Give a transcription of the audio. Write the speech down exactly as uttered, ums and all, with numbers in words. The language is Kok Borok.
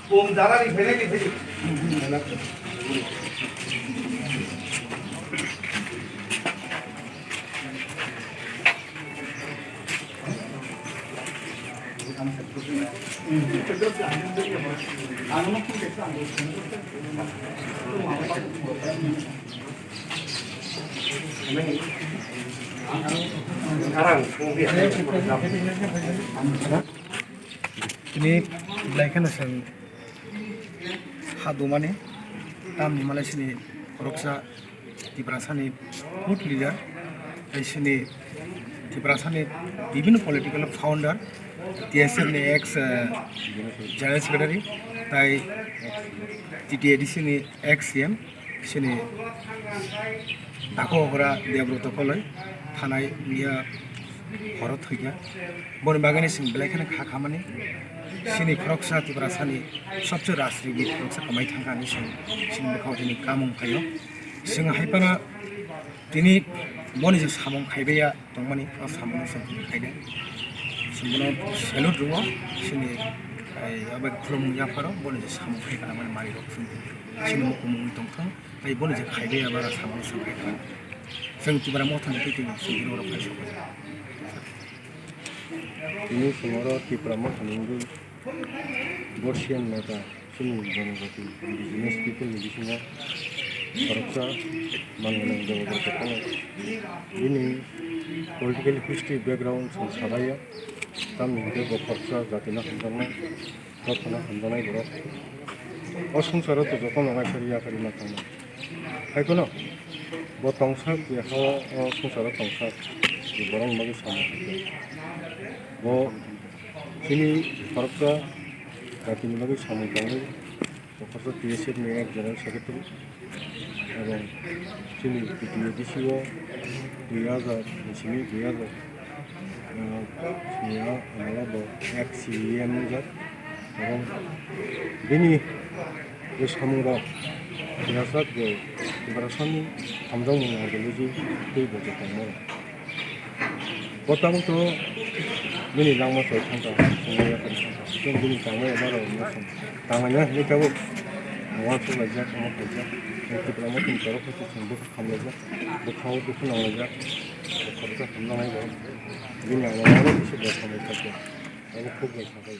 Bung dara ni phainai ni phaidi. Tini belai kheno chwng ha dumani tamni malai sini khoroksa Tiprasani good leader, tei sini Tiprasani bibhinno political founder, T S F ni ex, eh, general secretary, tai T T A D C ni ex C M, sini Dakho Hora Debroto Koloi thanai miya horo thwikha. Boni bagwi ni chwng belai kheno kha khamani. Sini khoroksa Tiprasani sobse rajniti khoroksa kwmai thangkha hinwi chwng sini bwkhao tini kamung phaio. Chwng hai phano tini boni je samung khaibaiya tongmani, o samungno chwng tini khainai. Chwng bono salute rwo, sini, ai, abo khulumung yapharo boni je samung khai kha mani manwi rok chwng tini sini mukumungwi tongthong. Tei bono je khaibaiya bara samung song khe kha. Chwng Tipra Mothani twi twi chwng hwnwi rok phai sokha. Tini chwng oro Tipra Mothani wngwi Borsian neta chini Janajati indigenous people ni bisingo khoroksa manwi nang Debobroto Koloi. Bini political history background chwng sabaiya. Tamni hwnkhe bo khoroksa jatino hamjaknai. Bothano hamjaknai borok. O swngcharo to jotono naisari yakarima tangma. Hai phano bo tongsa je ha o swngcharo tongsa je borokni bagwi samung khaikha. Bo chini khoroksa jatini bagwi samung tangwi bo khoroksa T S F ni ek general secretary. Abo chini T T A D C o dui hajar ni simi dui hajar, ah, sini o amalo bo ex C E M wngjak. Abo bini je samung rok tirajak je Tiprasani hamjakmung ideology tei bo je tongma rok. Bo tabuk to bini langma choi thangkha, chwngno yakarwi thangkha. Chwng bini tangmani abo rok no chwng tanglaina hinwi tabuk uansuk laijak, omo khaijak. Chwng Tipra Mothani torof khe chwng bwkha khamlaijak, bwkhao dukhu nanglaijak. Bo khoroksa hamjaknai bo. Bini ama abo kisa bo samung khaijak. Abo khuk bai sakha.